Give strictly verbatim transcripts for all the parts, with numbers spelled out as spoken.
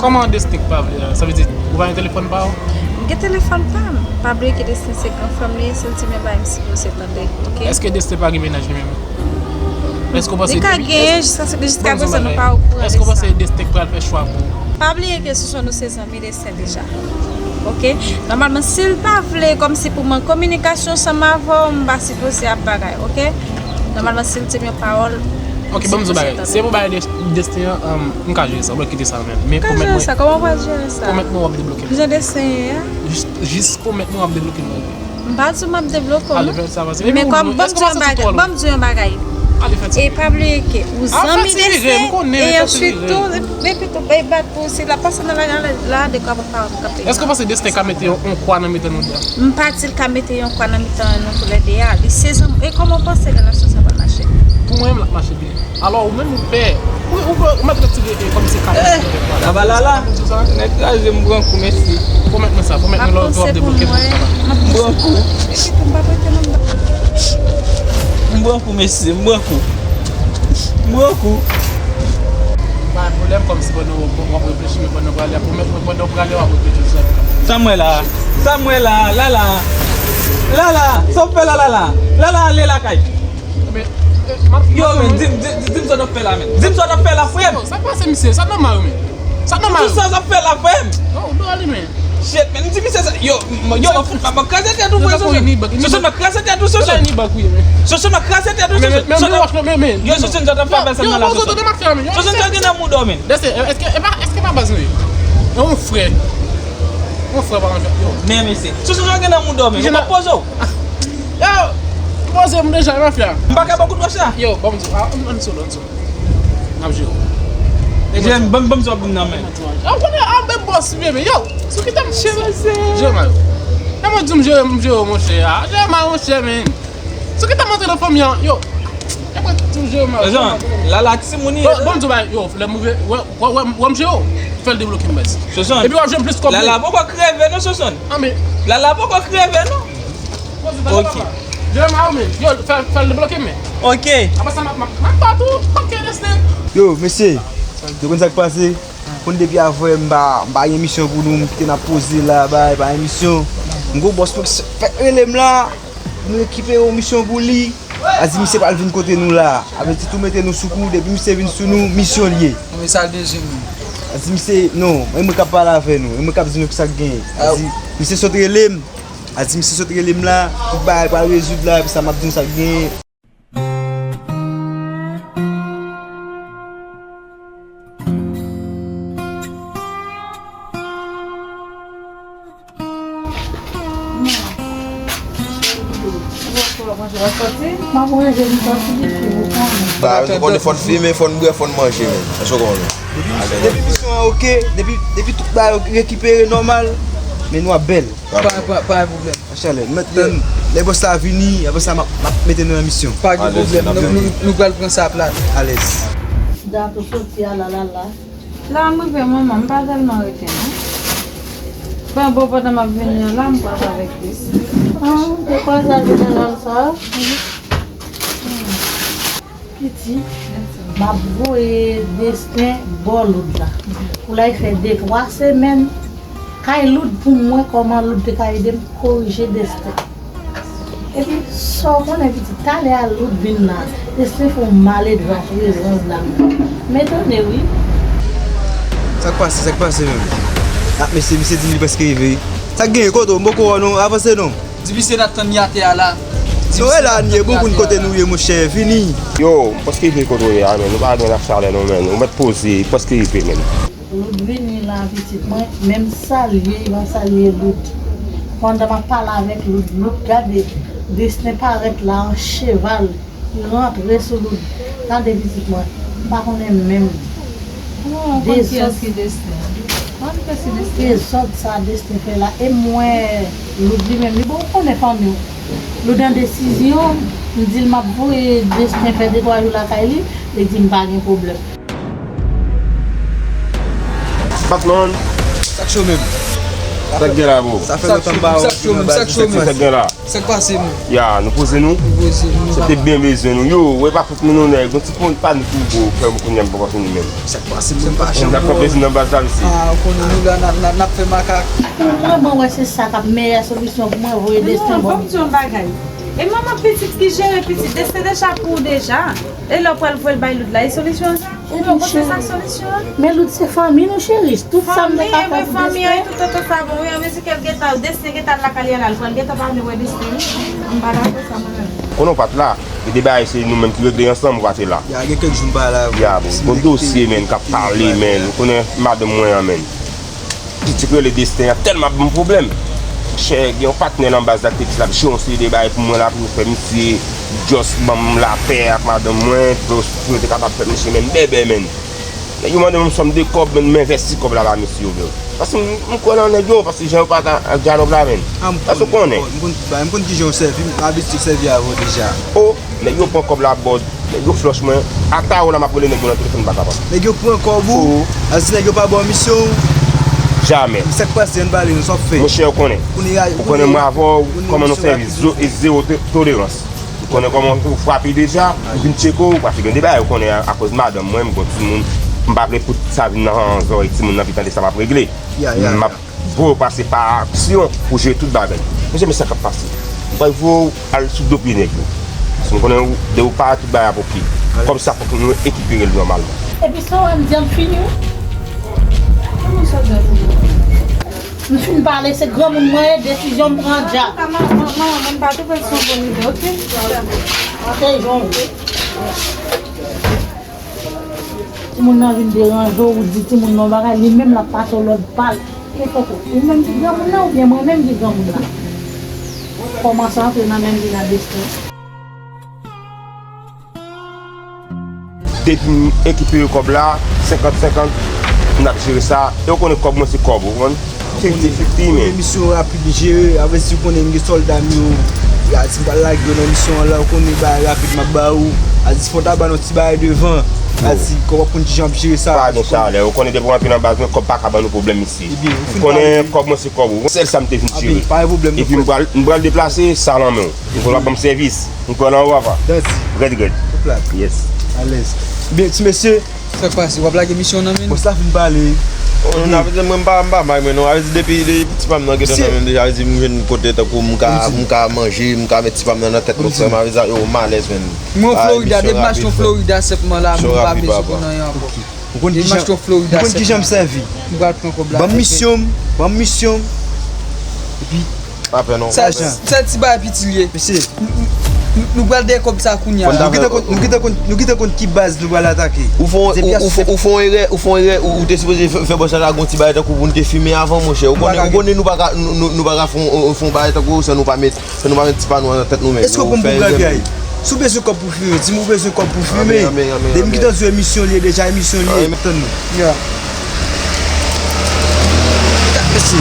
Kòman Destin k pa vle la? Sa vle di, ou pa gen telefòn pa ou? M gen telefòn pa m. Pa bliye ke Destin se gran frè m li ye, si l di m yon bagay, m sipoze tande, oke? Èske Destin pa gen mennaj li menm? Èske w panse... Li ka genyen, jiska, jiska prezan, nou pa okouran de sa. Èske w panse Destin k pral fè chwa pou ou? Pa bliye ke Sousou nou se zanmi Destin deja. Oke? Nòmalman, si l pa vle, kòmsi pou mwen, kominikasyon ansanm avè w, m pa sipoze ap bagay, oke? Nòmalman, si l di m yon pawòl, m sipoze tande. Oke, ban m di w bagay. Si e pou bagay Destin an, m ka jere sa, ou mèt kite sa nan men m. Men pwomèt mwen, pwomèt mwen w ap debloke m. Jan Destin ye a? Jis, jis pwomèt mwen w ap debloke m. M pa di w m ap debloke w, non. Men kòm, ban m di w yon bagay, ban m di w yon bagay. E pa bliye ke ou zanmi Destin, e answit tou, epi tou, bay bat pou si l ap pase nan lari a la, la, de kwa pa w ap kanpe. Èske w panse Destin ka mete yon, yon kwa nan mitan nou de a? M pa di l ka mete yon kwa nan mitan nou toulède a. Li se zanmi, e kòman w panse relasyon sa pral mache? Pou mwen menm, l ap mache byen. Alò, ou menm ou pè. Ou, ou, ou mèt retire, e, kòm se ka. Eh, aba Lala. Nèg kraze m pran kou, mèsi. Pwomèt mwen sa, pwomèt mwen lè w ap debloke m. M pran kou. M pran kou, mèsi, m pran kou. M pran kou. Pa gen pwoblèm, kòmsi pandan w ap reflechi, men pandan w prale a, pwomèt mwen pandan w prale a, w ap reflechi sou sa. Sa m wè la, sa m wè la, Lala. Lala, sa w fè la, Lala? Lala, ale lakay. Men, eh, m ap, yo, men, di m, di, di, di m sa w ap fè la, men. Di m sa w ap fè la, frè m. Yo, sa k pase misye? Sa nòmal, men. Sa nòmal. Di m sa w ap fè la, frè m. Yo, ou dwe ale, men. Shit, men, m di misye sa. Yo, m, yo, m ap fout, m ap kraze tèt ou, frè m. Soso, m ap kraze tèt ou, Soso. Yo, Soso, sa w ap fè la, men. Soso, sa w gen nan mouda w, men. Èske, èske pa baz nou ye? Yon frè. Yon frè pa yon frè. Yo. Men, mesye. Soso, sa w gen nan mouda w, men. Ou pa poze w. Yo, m poze m deja, mafya. M pa ka ba w kout wòch la. Yo, ban m di, ah, ann solo, ann solo. N ap jere. Jere, ban m, ban m sa w ap ban m nan men. Ah, ou konnen, ah, menm bòs, bebe, yo. Sou ki tèm jere mal. Tèm di m jere, m jere, monchè. Ah, jere mal, monchè, men. Sou ki tèm antre nan fanmi an, yo. Epa, di m jere mal. Lala, timoun, yo, ban m di w bagay, yo, lè m rive, wè, wè, wè, wè m jere w, fè l debloke m, baz. Epi w ap jwenn plis kòb. Lala poko kreve, non, Soson. Ah, men. Lala poko kreve, non. Ok. Yo, fè, fè l debloke, men. Ok. Apre sa, m ap, m ap, m ap bat ou, m ap kenbe Destin. Yo, mesye, yo konn sa k pase? Konn depi avè m pa, m pa gen misyon pou nou, m kite n ap poze la, bay, pa gen misyon. M gon bòs mwen fèk rele m la, pou nou rekipere yon misyon pou li. A di misye pral vin kote nou la. A vle di tou mete nou sou kou, depi misye vin sou nou, misyon l ye. Non, men sa l bezwen menm? A di misye, non, e mwen k ap pale avè nou, e mwen k ap di nou kisa k genyen. A di misye sot rele m. A di misye sot rele m la, tout bagay pral rezoud la, epi sa m ap di nou sa k genyen. Ba, nou konnen fò n fimen, fò n bwè, fò n manje, men. Èske w konprann? Depi, depi misyon an oke, depi, depi tout bagay rekipere nòmal, men nou ap bèl. Pa, pa, pa gen pwoblèm. Machalè, nou mèt tann lè bòs la vini, apre sa m ap, m ap mete nou nan misyon. Pa gen pwoblèm. Nou, nou, nou pral pran sa plat. Alèz. Dat ou soti a la, la, la. La m rive, manman, m pa tèlman rete, non. Bon, bon, pandan m ap vini an la, m kwaze avèk Chris. Ah, ou kwaze ak jeneral sa? Piti, m ap voye Destin bò Loud la. Pou l al fè de, twa semèn kay Loud pou m wè kòman Loud te ka ede m korije Destin. Epi, sa w konnen, piti, talè a Loud vin la, Destin fè yon maledvan prezans dam nan. M etone, wi. Sa k pase, sa k pase menm? Ah, mesye, misye di m li prèske rive. Sa k genyen, kote w? M poko wè w non, avanse non. Di misye n ap tann li atè a la. Non, e la n ye, bon, kote nou ye, monchè, vini. Yo, m prèske rive kote w ye a, men. Nou pa gen nan chalè, non, men. Ou mèt poze, prèske rive, men. Loud vini la, pitit mwen, men m salye, m ap salye Loud. Pandan m ap pale avèk Loud, Loud gade Destin parèt la an cheval. Li rantre sou Loud. Gade pitit mwen. M pa konnen menm. Oh, ou konn kiyès ki Destin. Ou konn kiyès ki Destin. Dezòd sa Destin fè la. E m wè Loud li menm. Li bon, ou konnen fanmi w. Loud an desizyon. M di l m ap voye Destin fè de twa jou lakay li. Li di m pa gen pwoblèm. Batman. Sa k cho menm? Sa k gen la, bro? Sa fè lontan m pa wè w nan baz. Sa k gen la? Sa k pase, man? Ya, nou poze nou? Nou poze nou. Se te byen bezwen nou. Yo, wè pa fòt nou, non, nèg. Yon ti pon panik ou, bro, fè m kounye a m poko fini menm. Sa k pase, m pa chanm, bro. N ap fè plezi nan baz la, mesye. Ah, ou konnen nou la, n ap, n ap, n ap fè makak. Pou mwen, mwen wè se sa k ap meyè solisyon pou mwen, voye Destin ban m. Non, ban m di yon bagay. E manman pitit ki jere pitit, Destin deja pou ou deja. E lè w pral voye l bay Loud la, e solisyon sa? Epi, cheri, men Loud se fanmi nou, cheri. Tout sa m te ka fè pou Destin. Fanmi, epi fanmi an, e tout otan sa bon, wi, anmezi ke l gentan, Destin gentan al lakay li a la, l pral gentan pa vle wè Destin, wi. M pa dakò sa, mwen menm. Konnen w pa t la, e de bagay se nou menm ki regle ansanm, ou pa te la. Ya, gen kèk jou m pa la, wi. Ya, bon, gon dosye, menn, k ap pale, menn. Ou konnen madanm mwen an, menn. Pitit rele Destin an tèlman ap ban m pwoblèm. Monchè, gen yon patnè nan baz la ki te di l ap jere yon seri de bagay pou mwen la, pou yo fè misye just ban m lapè ak madanm mwen, pou, pou yo te kapab fè misye menm bèbè, menn. Nèg yo mande m yon sòm de kòb, menn, m envèsti kòb la ba misye yo, bro. Paske m, m kwè nan nèg yo, paske jan yo pata ak dyalòg la, menn. Paske ou konnen. M konn, m konn kijan w sèvi m, m abitye sèvi avè w deja. O, nèg yo pran kòb la bòd, nèg yo flòch mwen. Ata ou la m ap rele nèg yo nan telefòn, m pa kapab. Nèg yo pran kòb ou, al di nèg yo pa ba w misyon ou. Jamè. Sa k pase, ann pale, nou sa w fè. Monchè, ou konnen. Ou konnen mwen avè w, kòman nou sèvi, zo-, e zewo to-, tolerans. Ou konnen kòman ou frape deja, ou vin tcheke w, paske gen de bagay ou konnen a, akoz madanm mwen, m gon timoun, m pa vle pou sa vin nan zòrèy timoun nan, vin tande sa m ap regle. M ap voye w pase pa aksyon pou jere tout bagay. Mesye, men sa k ap pase. M pral voye w al sou do pye nèg yo. Paske m konnen ou, de ou pa tout bagay ap oke. Kòb sa fòk nou rekipere l nòmalman. Epi sa w wè m di an fini wi. Kòman sa w di an fini? M fin pale, se granmoun mwen ye, desizyon m pran dja. Manman, manman, mwen pa twouve l se yon bon ide, oke? Oke, jan w vle. Timoun nan vin deranje w, ou di timoun nan yon bagay, li menm l ap pase w lòd pa l. Men koko, ou menm ki granmoun nan oubyen mwen menm ki granmoun nan? Kòmanse antre nan menm vi nan Destin. Depi m ekipere kòb la, senkant senkant, n ap jere sa. E w konnen kòb mwen se kòb ou, ou konn? Fifty fifty, men. Misyon rapid jere, avè si w konnen m gen sòlda m yo. Ya, si m pral lage yo nan misyon an la, ou konnen bagay rapid m ap ba ou. A di fò w ta ban nou ti bagay devan. A di kòb w ap konn kijan ap jere sa. Pa gen chalè, ou konnen depi w antre nan baz mwen, kòb pa ka ban nou pwoblèm isi. Ou konnen kòb mwen se kòb ou. Sèl sa m te vin jere. Epi m pral, m pral deplase, sa nan men w. Ou konn w ap ban m sèvis. M pral anwo, papa. Rèd, rèd. Yes. Alèz. Byen, ti mesye, sa k pase? W ap lage misyon nan men nou? Bòs la fin pale. Mwen pa, mwen pa may mwen non. Avè di depi, depi ti pa m nan gentan nan men m deja, avè di m jwenn kote tankou m ka, m ka manje, m ka met ti pa m nan, nan tèt mwen frè m, avè di yo malèz menn. Mwen Florida, depi m achte yon Florida senpman la, mwen pa bezwen konn anyen ankò. Depi m achte yon Florida senpman. M konn kijan m sèvi. M pral pran kòb la. Ban m misyon m, ban m misyon m. Epi Pa pè non. Sa, sa ti bagay piti l ye. Mesye. Nou, nou, nou, nou pral dèyè kòb sa kounye a. Nou gentan konn, nou gentan konn, nou gentan konn ki baz nou pral atake. Ou fon, ou, ou fon, ou fon erè, ou fon erè, ou, ou te sipoze fè, fè bòs la lage yon ti bagay tankou pou n te fimen avan, monchè. Ou konnen, ou konnen nou pa ka, nou, nou, nou pa ka fon, fon bagay tankou san nou pa met, san nou pa met ti pa nou an nan tèt nou menm. Èske w pran m pou gagay? Si w bezwen kòb pou fimen, di m ou bezwen kòb pou fimen. Depi m gentan di w emisyon li ye deja, emisyon li ye. Tann nou. Ya. Gad mesye.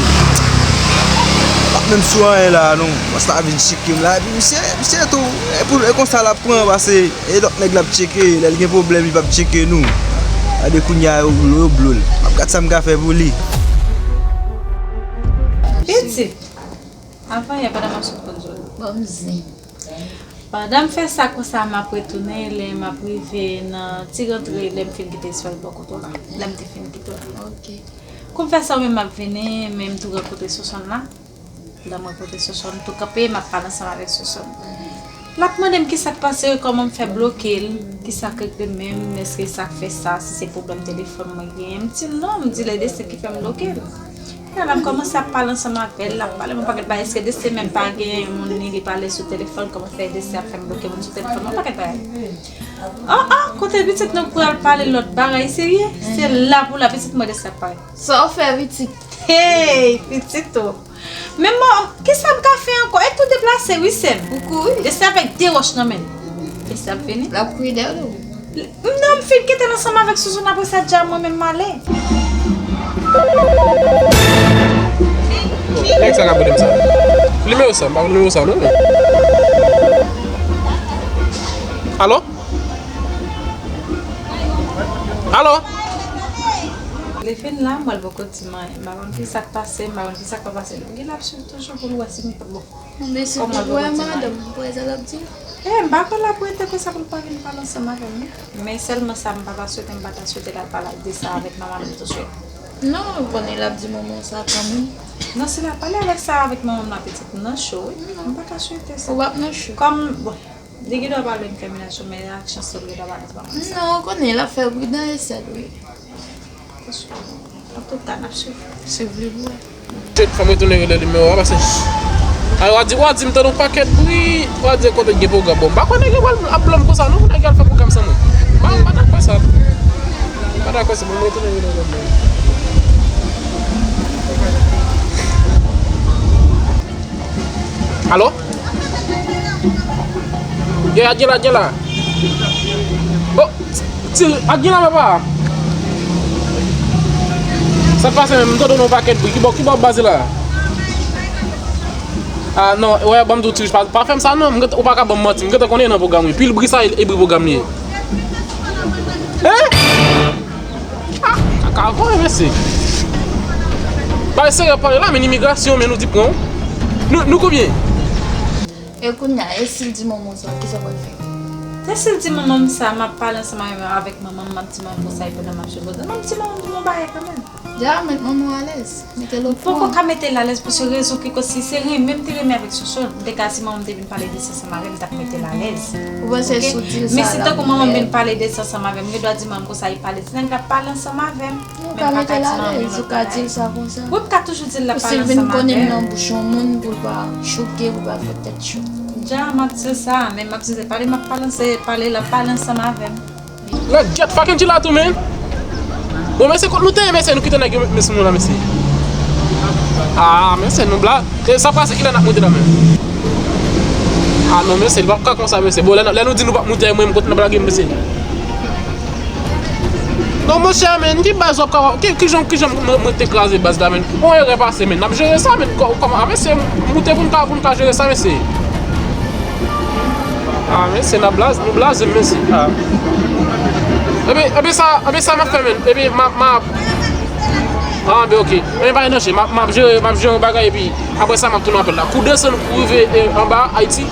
M pa t menm sou anyen la non. Bòs la vin tcheke m la. Epi misye, misye tou. E pou, e konsa l ap pran, pase e lòt nèg l ap tcheke. Lè l gen pwoblèm, li p ap tcheke nou. Gade kounye a, yo blo, yo blo l. M ap gad sa m ka fè pou li. Pitit. Avan yè, pandan m ap sot pran zòn. Bon, m zen. Pandan m fè sa konsa, m ap retounen, lè m ap rive nan ti rantre, lè m fin kite Esfèl bò kote w la. Lè m te fin kite w la. Ok. Kou m fè sa, ou menm m ap vini, men m tou rankontre Sonsonn la. Lè m rankontre Sonsonn, m tou kanpe, m ap pale ansanm avèk Sonsonn. L ap mande m kisa k pase, kòman m fè bloke l, kisa k regle menm, èske sa k fè sa, si se pwoblèm telefòn mwen genyen. M di l non, m di l e Destin ki fè m bloke l. Kounye a la m kòmanse ap pale ansanm avè l, l ap pale m yon pakèt bagay, èske Destin menm pa gen yon moun li, li pale sou telefòn, kòman fè Destin ap fè m bloke moun sou telefòn mwen, yon pakèt bagay. Oh, oh, kote pitit nou pral pale lòt bagay serye? Se la pou la pitit mwen Destin ap pale. Sa w fè pitit? Hey, pitit o. Men mò, kisa m ka fè ankò? E tou deplase wi sè m. Ou kouri? Destin avèk de wòch nan men l. Destin ap vini. L ap kouri dèyè w tou. Non, m fin kite l ansanm avèk Sonsonn, apre sa dja mwen menm m ale. Nèg sa ka pote m sa. Nimewo sa, m pa konn nimewo sa non. Alo? Alo? Li fin la, m wè l poko di m anyen. M pa konn ki sa k pase, m pa konn ki sa k pa pase. Li gen l ap swiv toujou pou l wè si m bon. Kòman l poko di m anyen? Pou wè sa l ap di. E, m pa kwè l ap rete konsa pou l pa vin pale ansanm avè m, non. Men sèlman sa m pa ta swete, m pa ta swete l al pale de sa avèk manman m tou swit. Non, ou konnen l ap di manman w sa kanmenm. Non, si l al pale avèk sa avèk manman m la, pitit m nan cho, wi. M pa ta swete sa. Ou p ap nan cho. Kòm, bon, li gen dwa pale m fè menaj yo, men ak chans li gen dwa pale di manman m sa. Non, ou konnen l ap fè pridan e sèl, wi. Antouka, n ap swiv. Swiv li pou wè. Tchèt, fò m retounen rele nimewo a, paske a, w a di, w a di m tande yon pakèt bri, w a di kote gen pwogram. Bon, m pa kwè nèg yo pral ap blanm konsa, non, pou nèg yo al fè pwogram san mwen. M pa, m pa ta kwè sa. M pa ta kwè sa, bon, m retounen rele nimewo a. Alo? Yo, Adjela, Adjela. Oh, ti, Adjela, papa. Sa k pase menm? M tande yon pakèt bri. Ki bò, ki bò baz la? Ah, non, wè, ban m di w, ti, pa, pa fè m sa, non. M gentan, ou pa ka ban m manti. M gentan konnen nan pwogram, wi. Pil bri sa, e, e bri pwogram li ye. Hein? Ah, sa ka voye, mesye. Bay serye pale la, men imigrasyon, men nou di pran. Nou, nou konbyen? E kounye a, e si l di manman w sa, kisa w pral fè? E si l di manman m sa, m ap pale ansanm avè-, avèk manman m, m ap di manman m konsa, epi pandan m ap swiv pwogram, m ap di manman m pou m bagay kanmenm. Dja, met manman w alèz. Mete l okouran. M poko ka mete l alèz pou se rezon ki kosi se renmen m te renmen avèk Soso. M te ka, si manman m te vin pale de sa ansanm avè m, m t ap mete l alèz. Ou panse si w di l sa, l ap pè? Men si tankou manman m vin pale de sa ansanm avè m, m gen dwa di manman m konsa, li pale, ti nèg la pale ansanm avè m. Ou ka mete l alèz, ou ka di l sa konsa. Wi, m ka toujou di l l ap pale ansanm avè m. Pou si l vin konnen m nan bouch yon moun, pou l pa choke, pou l pa fè tèt cho. Dja, m ap di l sa, men m ap di l se pale m ap pale, se pale l ap pale ansanm avè m. Lè gyèt fucking G la tou, men. Bon, mesye, kot nou te ye, mesye, nou kite nèg yo met men sou nou la, mesye. Ah, mesye, nou bla-, e sa pase kilè n ap moute la, men. Ah, non, mesye, li p ap ka konsa, mesye. Bon, lè, lè nou di nou p ap moute, mwen, m kote n ap lage m, mesye. Non, monchè, men, ki baz w ap ka, ki, ki jan, ki jan mwen, mwen te kraze baz la, men. Yon erè pase, men. N ap jere sa, men. Kò-, kòman, ah, mesye, moute pou n ka, pou n ka jere sa, mesye. Ah, mesye, n ap blaze, nou blaze, mesye. Ah. Epi, epi sa, epi sa m ap fè, men. Epi m ap, m ap, ah, ben, ok. Men pa gen danje, m ap, m ap jere, m ap jere yon bagay, epi apre sa, m ap tounen apèl la. Kou desann, kou rive, e, anba, Ayiti,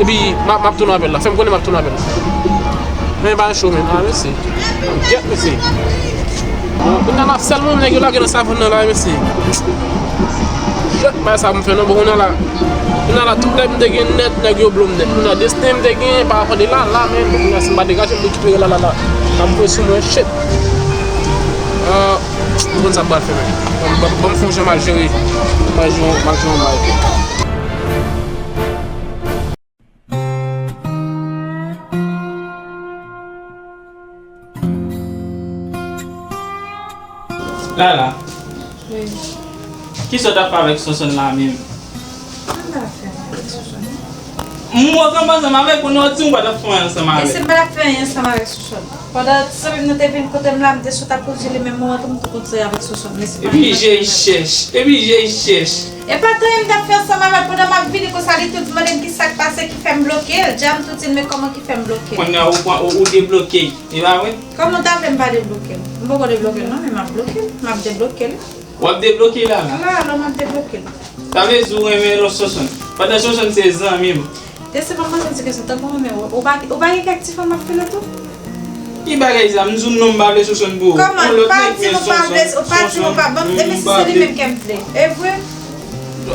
epi m ap, m ap tounen apèl la. Fè m konnen m ap tounen apèl la. Men pa cho, men. Ah, mesye. Gyèt, mesye. Bon, kounye a la, sèl mwen nèg yo lage nan savann nan la, mesye. Shit, bagay sa pou m fè non, bon, kounye a la. Kounye a la, tout nèg m te gen nèt, nèg yo blo m nèt. Kounye a, desten m te gen, pa rapò de la, la, men, bon, kounye a, si m pa degaje m rekipere la, la, la. N ap pran sou mwen, shit. Ah, m konn sa m pral fè, men. Ban m, ban m, ban m fè yon jan m al jere. M al jere, m al jere yon bagay. Lala. Wi. Kisa w t ap fè avèk Sonsonn la menm? Mwen m t ap fè anyen avèk Sonsonn. M wè w t ansanm avè l, kounye a w di m w pa t ap fè anyen ansanm avè l. E si m pa t ap fè anyen ansanm avèk Sonsonn? Pandan zanmi m nan te vin kote m la, m te sot ap pwodui li menm moman tou, m tou konn sere avèk Sonsonn. Epi je y chèch, epi je y chèch. E pa t anyen m t ap fè ansanm avè l, pandan m ap vini konsa, li tou di mande m kisa k pase ki fè m bloke l. Dja m tou di l, men kòman ki fè m bloke l? Kounye a ou pran, ou, ou debloke l, e pa vre? Kòman w ta vle m pa debloke l? M poko debloke l non, men m ap bloke l, m ap debloke l. W ap debloke l la? La, la, m ap debloke l. Sa vle di ou renmen lòt Sonsonn. Pandan Sonsonn se zanmi m. Desi pa mwen santi ke se tankou mwen, men ou, ou pa, ou pa gen kèk ti fanm ap file tou? Ki bagay sa? M di w non, m pa vle Sonsonn pou ou. Kòman? Yon lòt nèg men Sonsonn, Sonsonn, m pa vle. Ou pa di m ou pa, bon, e men si se li menm ke m vle. E vre?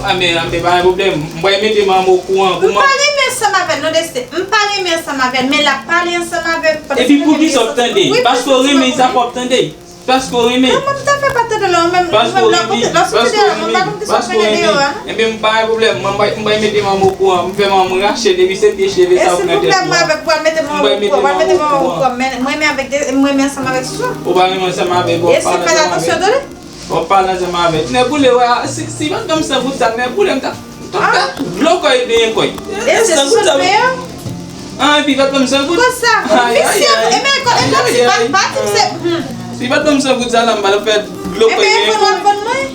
Anben, anben, pa gen pwoblèm. M pral mete manman okouran pou m. M pa renmen ansanm avè l non, Desi. M pa renmen ansanm avè l, men l ap pale ansanm avè m. Epi poukisa w ap tande? Paske w renmen l, sa fè w ap tande. Paske w renmen. Kòman m ta fè pa tande lè w menm, ou menm lè w kote, lè w soti deyò, mwen pa konn kisa w fè nan deyò a non. Ebyen, m pa gen pwoblèm. Mwen, m bay, m bay mete manman okouran. M fè manman rache l, epi se pye cheve sa w pran tèt ou a. E se pwoblèm mwen avèk pral mete manman okouran. Mwen, mwen renmen avèk de, mwen renmen ansanm avèk Sonsonn. Ou pa renmen ansanm avè l, bon, w ap pale ansanm avè l. W ap pale ansanm avè l. Nèboule, wè, si, si pa t ban m san goud sa, nèboule, m t ap Dlo kòy li benyen kòy. E se Sonsonn meyè? Ah, epi pa t ban m san goud. Konsa, ou visye, e men, e kòm si pa, pa di m se, hmm. Si pa t ban m san goud sa la, m pa t ap fè dlo kòy benyen kòy. Ebyen, e vann w ap vann mwen?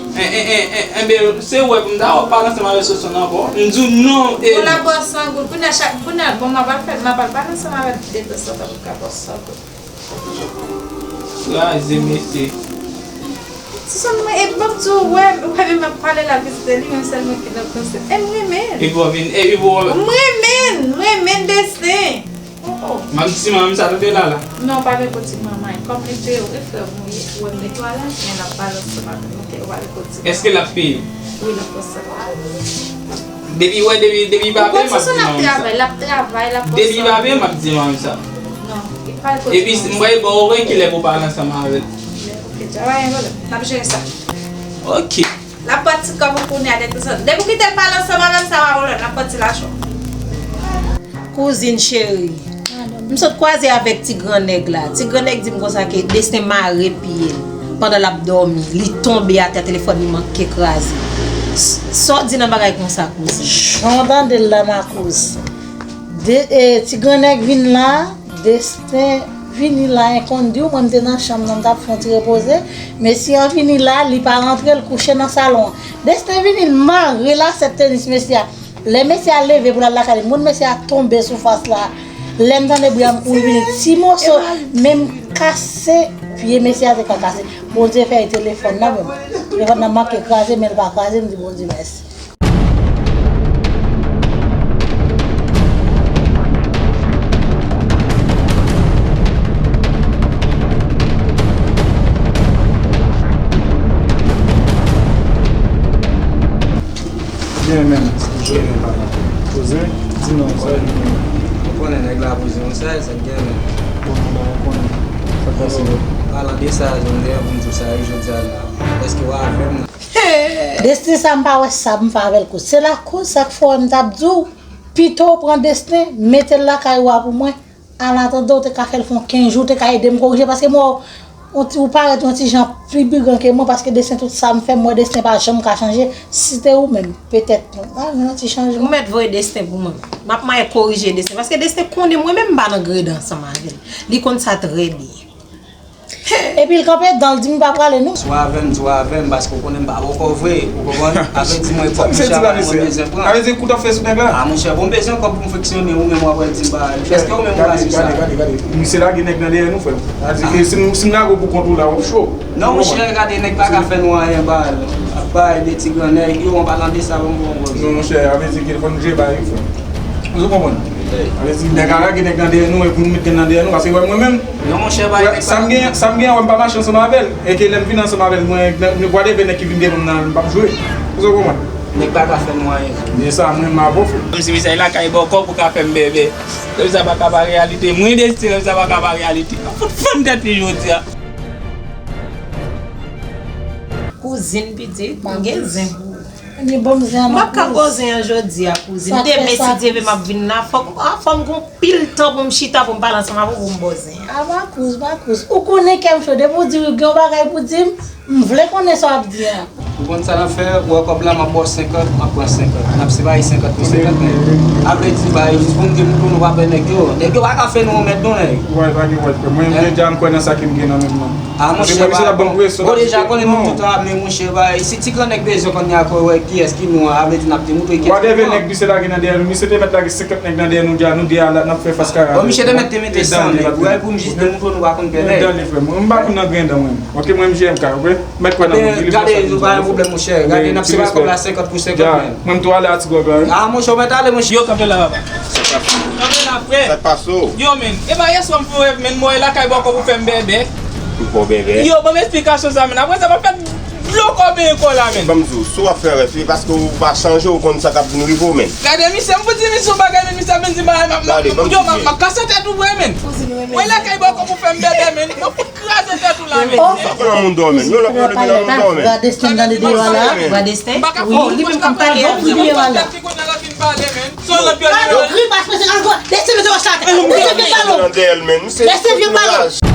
Enben, se ou wè pou m ta wè w pale ansanm avèk Sonsonn ankò. M di w non, e. Bon, l ap ba w san goud. Kounye a, chak, kounye a, bon, m ap al fè, m ap al pale ansanm avè l de tan san tan pou l ka ba w san goud. Kraze, mesye. Ti sè mwen, e m ap di w, wè, wè, men m ap pale la vizite li, men sèl mwen ki nan panse. E m renmen l. Epi w vin, epi w M renmen l, m renmen Destin. Oh, oh. M ap di manman m sa tande la, la. Non, pa gen kote manman. Kòm li te, e frè m ou ye, ou wè m gen twa la, men l ap pale ansanm avè m, ok, ou pa gen kote. Èske l ap peye? Wi, l ap peye sa. Depi, wè, depi, depi pa peye, m ap di manman m sa. L ap travay, l ap travay, l ap Depi pa peye, m ap di manman m sa. Non, li pa gen kote. Epi, m pral ba w wè kilè pou w pale ansanm avè l. Ok, travay, pa gen pwoblèm. N ap jere sa. Ok. L ap pran ti kòb ou kounye a de tan zan tan. Depi w kite l pale ansanm avè m, sa pa pwoblèm, l ap pran ti lajan w. Kouzin cheri, m sot kwaze avèk ti gran nèg la. Ti gran nèg di m konsa ke Destin mare pye l pandan l ap dòmi. Li tonbe atè, telefòn li manke kraze. S-, sa w di nan bagay konsa, kouzin? Jan w tande l la, makouz. De, e, ti gran nèg vin la, Destin vini la, enkonn di w, mwen m te nan chanm nan, m t ap fè yon ti repoze. Mesye an vini la, li pa rantre, l kouche nan salon an. Destin vini, l mare lasèt tenis mesye a. Lè mesye a leve pou l al lakay li, moun mesye a tonbe sou fas la. Lè m tande bri a, m kouri vini. Ti moso, men m kase pye mesye a te ka kase. Bondye fè e telefòn nan menm. Telefòn nan manke kraze, men l pa kraze, m di Bondye mèsi. Byen, men, jodi a pa poze, di non, sa li menm. Ou konnen nèg la poze yon sèl, sa k gen, men. Bon, non, ou konnen. Sa k pase? Palan de sa, jodi a, pou m di w sa, jodi a la. Èske w avè m nan? Destin sa m pa wè sa m fè avè l kouz. Se lakoz sa k fè w m t ap di w, pito w pran Destin, mete l lakay ou a pou mwen. An atandan, w te ka fè l fè yon kenz jou, w te ka ede m korije, paske m wè w, w ti, ou parèt yon ti jan pli brigan ke mwen, paske Destin tout sa m fè, m wè Destin pa janm ka chanje. Si te ou menm, petèt, pa gen yon ti chanjman. Ou mèt voye Destin pou mwen. M ap manyen korije Destin, paske Destin konnen mwen menm m pa nan grade ansanm avè l. Li konn sa trè byen. Epi l kanpe dan l di m pa prale non. Si w avè m, di w avè m, paske w konnen m pa bòkò vre, ou konprann? Sa vle di mwen fòk m chita la, mwen bezwen pran. Sa vle di kou t ap fè sou nèg la? A monchè, bon, m bezwen kòb pou m fonksyone, ou menm w ap pral di m pa ale. Èske ou menm ou pa sou sa? Gade, gade, gade. Misye lage nèg nan dèyè nou, frè m. Sa vle di ke si m, si m lage w pou kont ou la, w ap cho. Non, monchè, gade, nèg pa ka fè nou anyen, bal. Ap bay de ti gran nèg, yo, an palan de sa, ban m fè yon pòz. Non, monchè, sa vle di ke fò n jere bagay yo, frè m. Ou konprann? Sa vle di, nèg a lage nèg nan dèyè nou, epi nou met gang nan dèyè nou, paske wè mwen menm, Non, monchè, bay nèg sa m gen, sa m gen, wè m pa mache ansanm avè l. E ke lè m vin ansanm avè l, mwen, nèg, nèg, whatever nèg ki vin devan m nan, m p ap jwe. Ou konprann? Nèg pa ka fè nou anyen. Men sa, mwen, m avè w, frè. Menm si mesaj lakay bòkò pou ka fè m bèbè. Lè sa pa ka pa reyalite. Mwen deside, lè sa pa ka pa reyalite. Fout fann tèt li jodi a. Kouzin pitit, m gen zen pou ou. Ebyen, ban m zen an. M p ap ka ba w zen an jodi a, kouzin. Demen, si Dye vle, m ap vin la. Fòk, ah, fò m gon pil tan pou m chita, pou m pale ansanm avè w, pou m ba w zen an. A, makouz, makouz. Ou konnen kè m cho. Depi w di w gen yon bagay pou di m, m vle konnen sa w ap di a. Ou konn sa n ap fè? Ou wè kòb la, m ap ba w senkant, m ap pran senkant. N ap separe senkant pou senkant nèt. Sa vle di, bay, jis pou m di moun, nou pa pè nèg yo. Nèg yo pa ka fè nou remèt non, nèg. Wè, pa gen wè, frè. Mwen, m deja m kwè nan sa ke m gen nan men m nan. A, monchè, ba, bon, deja konnen nou tout ame, monchè, ba, si ti gran nèg bezwen konnen a kò wè kiyès ki nou an, a vle di n ap te moutre kiyès ki nou an. Whatever nèg misye lage nan dèyè nou, misye te mèt lage senkant nèg nan dèyè nou, deja nou de a la, n ap fè fas kara. Bon, misye te mèt te mete san nèg, wè, pou m jis te moutre nou pa konn pè nèg. Mwen dan li, frè m. Mwen m pa konn nan grenn dan mwen. Ok, mwen m J M K, ok? Mèt kwè nan mwen. Gade, pa gen pwoblèm, monchè. Gade, n ap separe kòb la senkant pou senkant, men. Mwen m tou ale a ti gwòg la, wi. A, monchè, ou mèt ale, monchè. Yo, kanpe la, papa. Kanpe la, frè. Sa k pase w? Yo, men. E pa yèswa m fè yon rèv, men, m wè lakay bòkò pou fè m bèbè. Ou fè w bèbè? Yo, ban m esplikasyon sa, men. Apre sa, m ap fè dlo kò benyen kò la, men. Ban m di w, si w ap fè rèv, se paske w pa chanje, w konn sa k ap vin rive w, men. Gade, misye, m pou di misye yon bagay, men, misye ap vin di m bagay, m ap, m ap, yo, m ap, m ap kase tèt ou vre, men. Mwen lakay bòkò pou fè m bèbè, men. Kraze tèt ou la, men. Sa pran moun dò, men. Yon lòt moun dòmi nan moun dò, men. Bra Destin nan deyò a la. Bra Destin? Wi, li menm k ap pale a. Tèt ki konn nan fin pale, men. Son lòt yo. Ri pa fè se alkò. Destin mete wòch la atè. Destin vye balo. Destin vye balo.